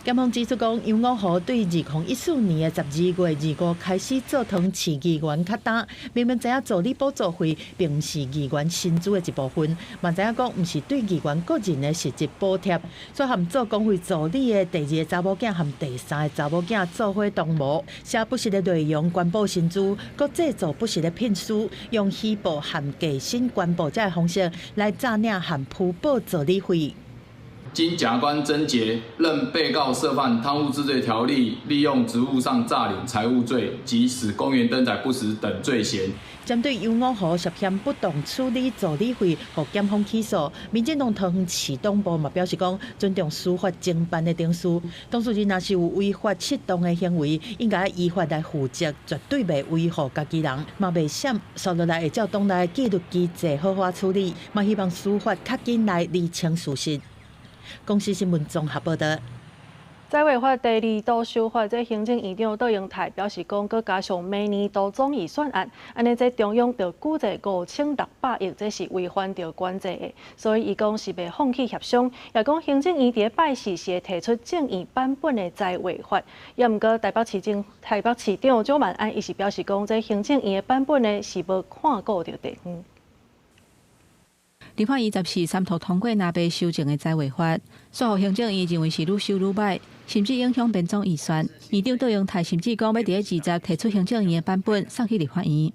檢方指出講，游梧和對2014年的12月25開始做桃園市議員較今，明明知影助理補助費並毋是議員薪資的一部分，嘛知影講毋是對議員個人的實質補貼，煞和做公費助理的第二個查某囝和第三個查某囝做伙同謀，寫不實的內容公布薪資，閣製造不實的聘書，用虛報和加薪公報這个方式來詐領和虛報助理費。經檢察官偵結，認被告涉犯貪污治罪條例，利用職務上詐領財物罪及使公員登載不實等罪嫌。針對游梧和涉嫌不當處理助理費，予檢方起訴，民進黨桃園市黨部嘛表示講，尊重司法偵辦的程序，當事人若是有違法失當的行為，應該依法來負責，絕對袂維護家己人，嘛袂閃，紲落來會照黨內紀律機制好好處理，嘛希望司法較緊來釐清事實。公視新聞綜合報導。債劃法第二度修法，這行政院長卓榮泰表示講，閣加上明年度總預算案，按呢這中央著舉債5600億，這是違反著管制的，所以伊講是袂放棄協商，也講行政院佇拜四是會提出政院版本的債劃法。也毋過台北市長蔣萬安伊是表示講，這行政院的版本呢是無看顧著地方。立法院14三讀通過藍白修正的債劃法，煞予行政院認為是愈修愈䆀，甚至影響編總預算。院長卓榮泰甚至講，欲佇咧20提出行政院的版本送去立法院。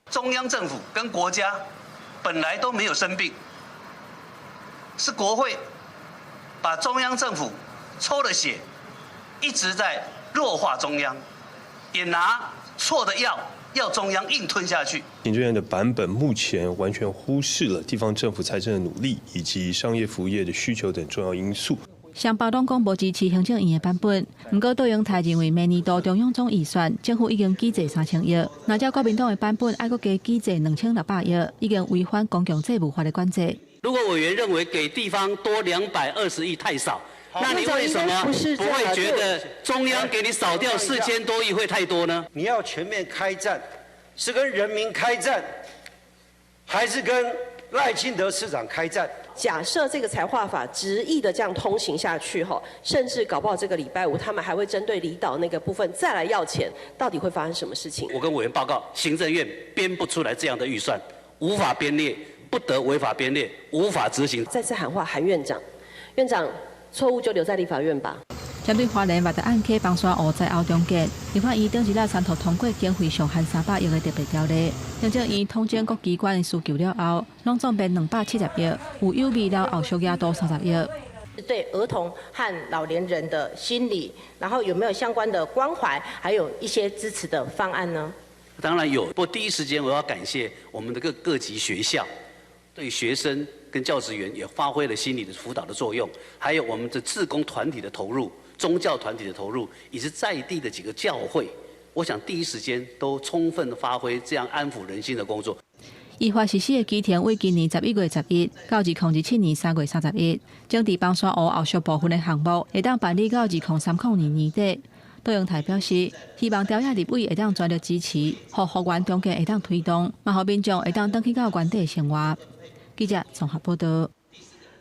中央政府跟國家本來都沒有生病，是國會把中央政府抽了血，一直在弱化中央，也拿錯的藥。要中央硬吞下去。行政院的版本目前完全忽視了地方政府財政的努力以及商業服務業的需求等重要因素。雙方攏講無支持行政院的版本，毋過卓榮泰認為明年度中央總預算政府已經舉債3000億，若照國民黨的版本愛閣加舉債2600億，已經違反公共債務法的管制。如果委員認為給地方多220億太少，那你為什麼不會覺得中央給你少掉4000多億會太多呢？你要全面開戰，是跟人民開戰，還是跟賴清德市長開戰？假設這個財劃法執意的這樣通行下去，甚至搞不好這個禮拜五他們還會針對離島那個部分再來要錢，到底會發生什麼事情？我跟委員報告，行政院編不出來這樣的預算，無法編列，不得違法編列，無法執行。再次喊話韓院長，院長。錯誤就留在立法院吧。針對花蓮外大岸溪崩山湖災後重建，立法院頂一日三讀通過經費上限300億的特別條例。行政院統整各機關的需求了後，攏總編270億，有有未留後續額度30億。對兒童和老年人的心理，然後有沒有相關的關懷，還有一些支持的方案呢？當然有，不過第一時間我要感謝我們的各級學校，對學生跟教職員也發揮了心理的輔導的作用，還有我們的志工團體的投入、宗教團體的投入，以及在地的幾個教會，我想第一時間都充分發揮這樣安撫人心的工作。依法實施的期程為今年11月11到2027年3月31，整治崩山湖後續部分的項目會當辦理到2030年年底。卓榮泰表示，希望朝野立委會當全力支持，予復原重建會當推動，嘛予民眾會當轉去到原底生活。記者綜合報道。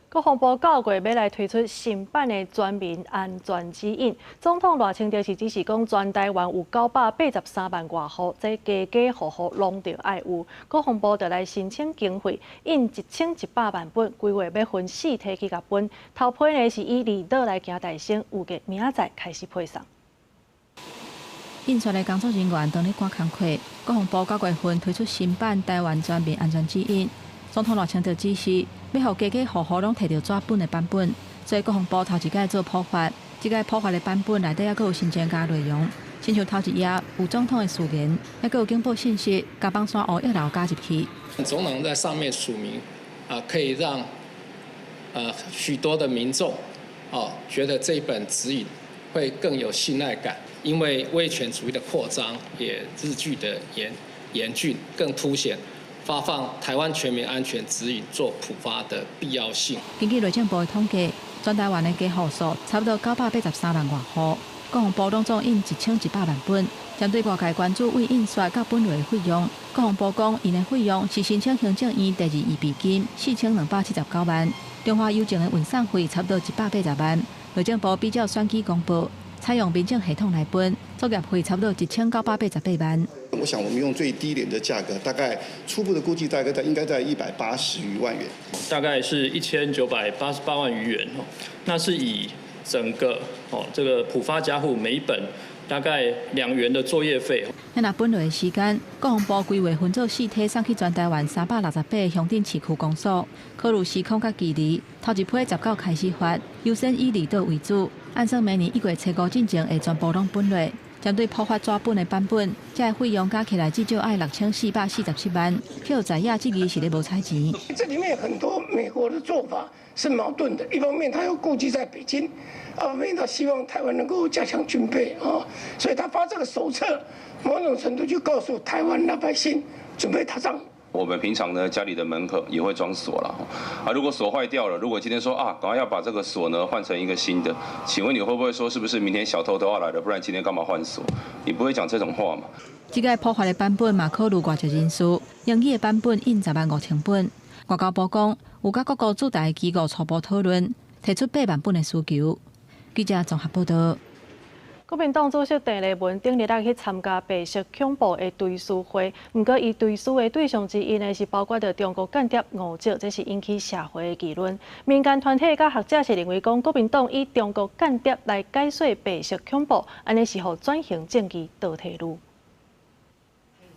國防部9月欲來推出新版的全民安全指引。總統賴清德是指示講，全台灣有983萬外戶，這家家戶戶攏著愛有。國防部就來申請經費，印1100萬本，規劃欲分四梯去共分。頭批呢是以離島來行代先，預計明仔載開始配送。印刷的工作人員當咧趕工課，國防部9月份推出新版台灣全民安全指引。總統賴清德指示，欲予家家戶戶攏提著紙本的版本，所以國防部頭一擺做普發，這個普發的版本內底猶閣有新增加內容，親像頭一頁有總統的序言，猶閣有警報信息，共枋山烏藥樓加入去。總統在上面署名，啊，可以讓許多的民眾，哦，覺得這本指引會更有信賴感，因為威權主義的擴張也日趨的嚴峻，更凸顯發放台灣全民安全指引做普發的必要性。根據內政部的統計，全台灣的家戶數差不多983萬外戶，國防部攏總印1100萬本。針對外界關注為印刷佮分類的費用，國防部講，𪜶的費用是申請行政院第二預備金4279萬，中華郵政的運送費差不多180萬。內政部比照選舉公報，採用民政系統來分，作業費差不多1988萬。我想我們用最低廉的價格，大概初步的估計，大概在應該在180餘萬元，大概是1988萬餘元哦。那是以整個哦這個普發家戶每本大概2元的作業費。那分類的時間，國防部規劃分做四梯送去全台灣368個鄉鎮市區公所，考慮時空佮距離，頭一批19開始發，優先以離島為主。按算明年1月初5進前會全部攏分類。針對普發紙本的版本，這個費用加起來至少愛6447萬。去在野質疑是咧無彩錢。這裡面很多美國的做法是矛盾的，一方面他又顧忌在北京，一方面他希望台灣能夠加強軍備啊，所以他發這個手冊，某種程度就告訴台灣老百姓準備打仗。我們平常呢，家裡的門口也會裝鎖了，啊，如果鎖壞掉了，如果今天說啊，趕快要把這個鎖呢換成一個新的，請問你會不會說，是不是明天小偷都要來了，不然今天幹嘛換鎖？你不會講這種話嘛？這個普發的版本嘛，考慮外籍人士，英語的版本印10萬5千本。外交部講，有佮各國駐台機構初步討論，提出8萬本的需求。記者綜合報道。國民黨主席鄭麗文頂禮拜去參加白色恐怖的追思會，毋過伊追思的對象之一呢，是包括著中國間諜吳石，這是引起社會的議論。民間團體佮學者是認為講，國民黨以中國間諜來解說白色恐怖，按呢是予轉型正義倒退嚕。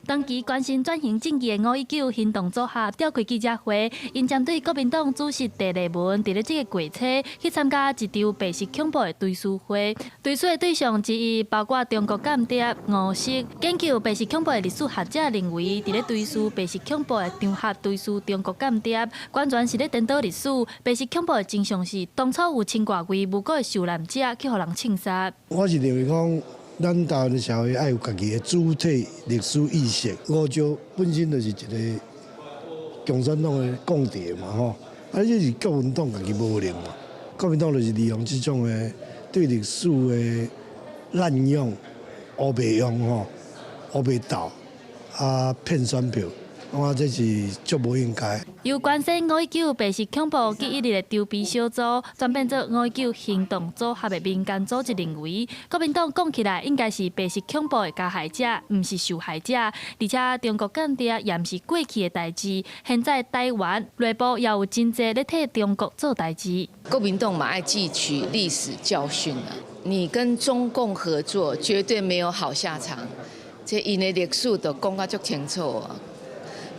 長期關心轉型正義的519行動組合召開記者會，𪜶針對國民黨主席鄭麗文佇咧這個月初去參加一場白色恐怖的追思會，追思的對象之一包括中國間諜吳石。研究白色恐怖的歷史學者認為，佇咧追思白色恐怖的場合追思中國間諜，完全是咧顛倒歷史。白色恐怖的真相是，當初有千外位無辜的受難者去予人槍殺。我是認為講，咱台灣的社會愛有家己的主體歷史意識。吳石本身就是一個共產黨的共諜嘛，吼，啊，這是國民黨家己無能嘛。國民黨就是利用這種的對歷史的濫用、烏白用吼、烏白鬥啊，騙選票。我這是足無應該。由關心519白色恐怖記憶日的籌備小組，轉變做519行動組合的民間組織認為，國民黨講起來應該是白色恐怖的加害者，毋是受害者。而且中國間諜也毋是過去的代誌，現在台灣內部也有真濟咧替中國做代誌。國民黨嘛愛汲取歷史教訓啊！你跟中共合作，絕對沒有好下場。這𪜶的歷史都講甲足清楚啊！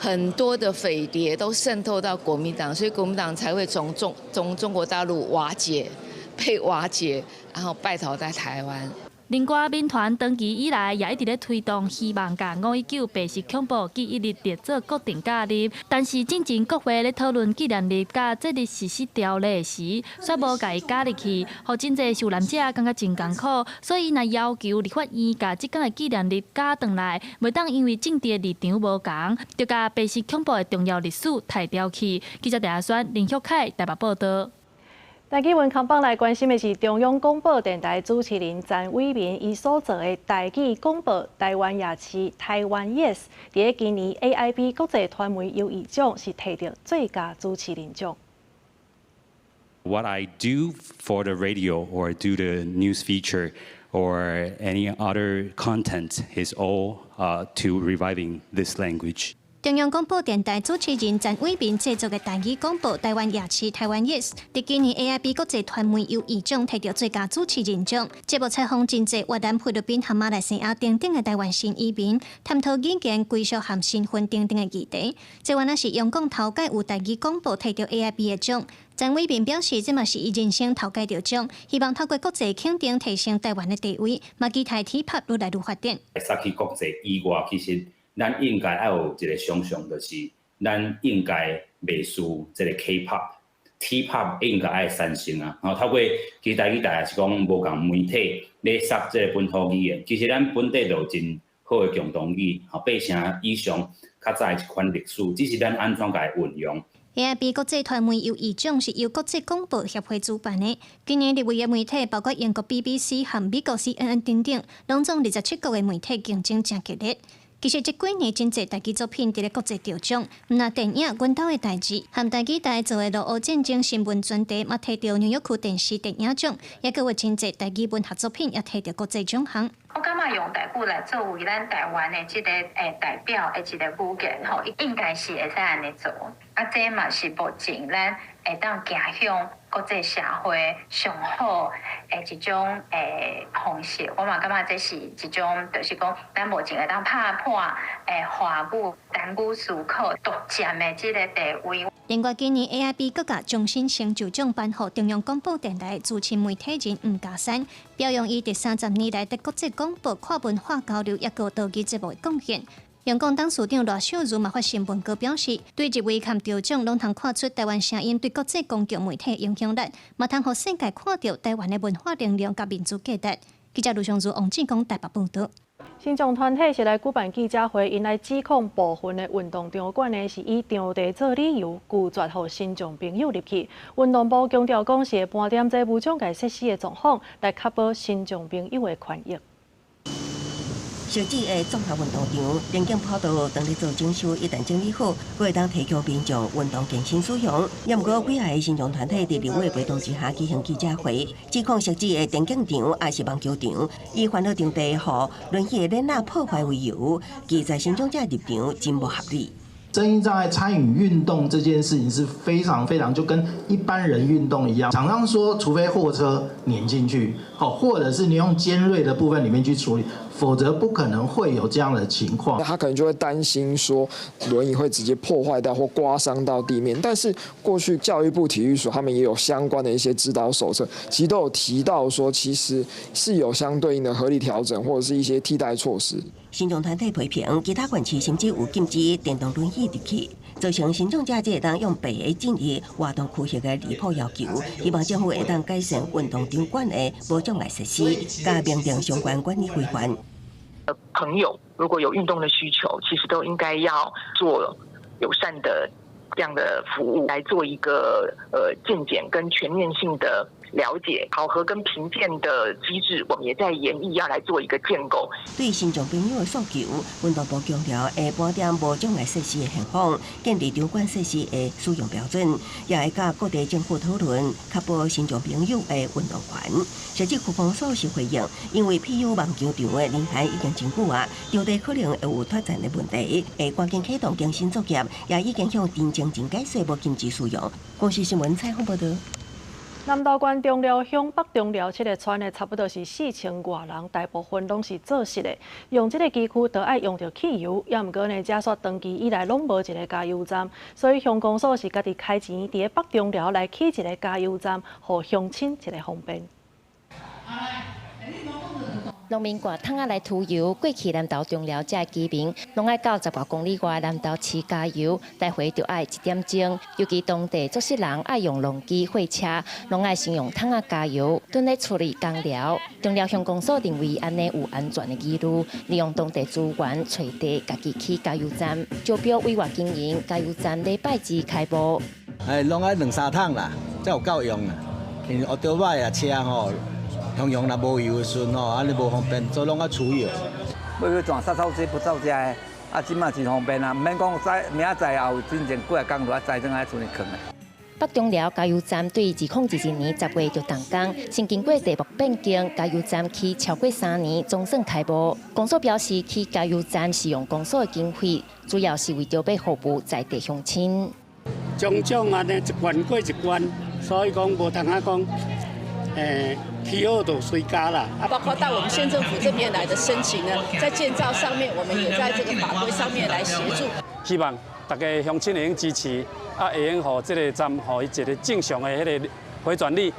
很多的匪諜都滲透到國民黨，所以國民黨才會從中國大陸瓦解，被瓦解，然後敗逃在台灣。另外，民團長期以來也一直咧推動，希望共519白色恐怖記憶日列做國定假日。但是，進前國會咧討論紀念日佮節日實施條例時，煞無共伊加入去，予真濟受難者感覺真艱苦。所以，若要求立法院共這工的紀念日加轉來，袂當因為政治的立場無仝，就共白色恐怖的重要歷史刣掉去。記者鄭阿宣、林旭凱台北報道。台語文康榜來關心的是中央廣播電臺主持人詹偉民，伊所做的台語廣播《台灣夜市》台灣 Yes，佇咧今年 AIB 國際傳媒優異獎是提著最佳主持人獎。 What I do for the radio or do the news feature or any other content is all to reviving this language. 中央廣播電臺主持人詹偉民製作的台語廣播《台灣夜市》台灣 Yes，佇今年 AIB 國際傳媒優異獎提著最佳主持人獎。節目採訪真濟越南、菲律賓和馬來西亞等等的台灣新移民，探討語言歸屬和身份等等的議題。這原來是央廣頭擺有台語廣播提著 AIB 的獎。詹偉民表示，這嘛是伊人生頭擺著獎，希望透過國際肯定提升台灣的地位，嘛期待 T-pop 愈來愈發展。殺去國際以外，其實咱應該愛有一個想象，就是咱應該袂輸這個 K-pop、T-pop 應該愛產生啊。吼，透過其實台語台也是講無仝媒體咧殺這個本土語言，其實咱本地就有真好的共同語，吼，8成以上較早的一款歷史，只是咱按怎共伊運用。 AIB 國際傳媒優異獎是由國際廣播協會主辦的。今年入圍的媒體包括英國 BBC 和美國 CNN 等等，攏總27國的媒體競爭誠激烈。其實這幾年真濟台語作品佇咧國際得獎，毋但電影《阮兜的代誌》和台語台做的俄烏戰爭新聞專題，嘛提著紐約區電視電影獎，也閣有真濟台語文學作品也提著國際獎項。我感覺用台語來作為咱台灣的這個代表的一個語言吼，應該是會使按呢做。啊，這嘛是目前咱會當行向國際社會上好的一種方式。我嘛感覺這是一種，就是講咱目前會當拍破華語單語思考獨佔的這個地位。另外，今年 AIB 國家終身成就獎頒予中央廣播電臺資深媒體人吳家山，表揚伊佇30年來佇國際廣播跨文化交流，抑閣多語節目的貢獻。央廣董事長賴秀如嘛發新聞稿表示，對入圍佮得獎，攏通看出台灣聲音對國際公共媒體的影響力，嘛通予世界看著台灣的文化能量佮民主價值。記者盧尚如、王志剛台北報導。身障團體是來舉辦記者會，𪜶來指控部分的運動場館呢是以場地做理由，拒絕予身障朋友入去。運動部強調講是會盤點這無障礙設施的狀況，來確保身障朋友的權益。設置的綜合運動場，田徑跑道，當咧做整修，一旦整理好，閣會當提供民眾運動健身使用。也毋過，幾个身障團體佇立委陪同之下舉行記者會，指控設置的田徑場抑是網球場，以煩惱場地予輪椅的囡仔破壞為由，拒絕身障者入場，真無合理。身心障礙參與運動這件事情是非常非常就跟一般人運動一樣。廠商說，除非貨車碾進去，好，或者是你用尖銳的部分裡面去處理，否則不可能會有這樣的情況。他可能就會擔心說輪椅會直接破壞到或刮傷到地面。但是過去教育部體育署他們也有相關的一些指導手冊，其實都有提到說，其實是有相對應的合理調整或者是一些替代措施。身障團體批評，其他縣市甚至有禁止電動輪椅入去，造成身障者只會當用爬的進入活動區域的離譜要求。希望政府會當改善運動場館的無障礙設施，佮明定相關管理規範。朋友如果有運動的需求，其實都應該要做友善的這樣的服務，來做一個健檢跟全面性的了解、考核跟評鑑的機制，我們也在研議要來做一個建構。對身障朋友的訴求，運動部強調會盤點無障礙設施的現況，建立場館設施的使用標準，也會佮各地政府討論，確保身障朋友的運動權。實際區公所是回應，因為 PU 網球場的年限已經真久啊，場地可能會有脫層的問題，會趕緊啟動更新作業，也已經向田政整解說無禁止使用。公視新聞採訪報導。南投縣中寮鄉北中寮七个村的差不多是4000外人，大部分攏是做穡的。用這个機具都愛用著汽油，也毋過呢，這煞長期以來攏無一个加油站，所以鄉公所是家己開錢佇咧北中寮來起一个加油站，予鄉親一个方便。農民掛桶仔來塗油，過去南投中寮遮的居民，攏愛到10外公里外南投市加油，來回就愛一點鐘。尤其當地做穡人愛用農機貨車，攏愛先用桶仔加油，轉咧處理工寮。中寮鄉公所認為按呢有安全的疑慮，利用當地資源揣地，家己起加油站，招標委外經營。加油站禮拜二開幕。哎，攏愛兩三桶啦，才有夠用啦。因為歐多擺啊車吼，常常若無油的時陣吼，按呢無方便，所以攏愛儲油。欲去轉煞走這不走遮的，啊，這馬真方便啊，毋免講載明仔載也有真正幾仔工就愛載轉來賰裡囥的。北中寮加油站對2022年10月就動工，先經過地目變更，加油站起超過3年，總算開幕。公所表示，起加油站是用公所的經費，主要是為著欲服務在地鄉親。種種按呢一關過一關，所以講無通啊講，起好就隨加啦。包括到我們縣政府這邊來的申請呢，在建造上面，我們也在這個法規上面來協助。希望大家鄉親會用支持，啊，會用予這个站，予伊一个正常的彼个迴轉率。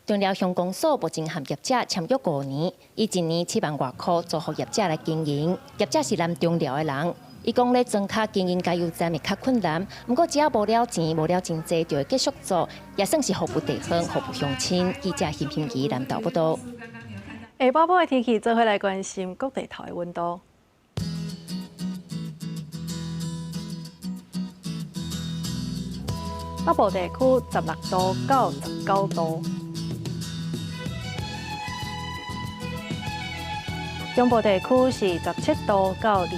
中寮鄉公所目前和業者簽約5年，以一年7萬外箍租予業者來經營。業者是南中寮的人，伊講咧莊跤經營加油站會較困難，毋過只要無了錢，無了真濟，就會繼續做，也算是服務地方、服務鄉親。記者邢平儀南投報導。下晡晡的天氣，做伙來關心各地頭的溫度。北部地區16度到19度，中部地區是17度到24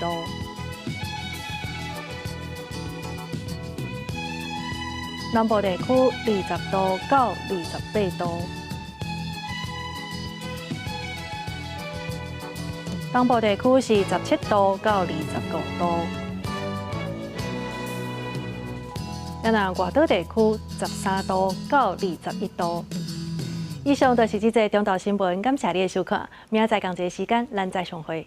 度，南部地區20度到28度，東部地區是17度到25度。咱外島地區13度到21度。以上就是這節中晝新聞，感謝你的收看。明仔載仝一个時間，咱再相會。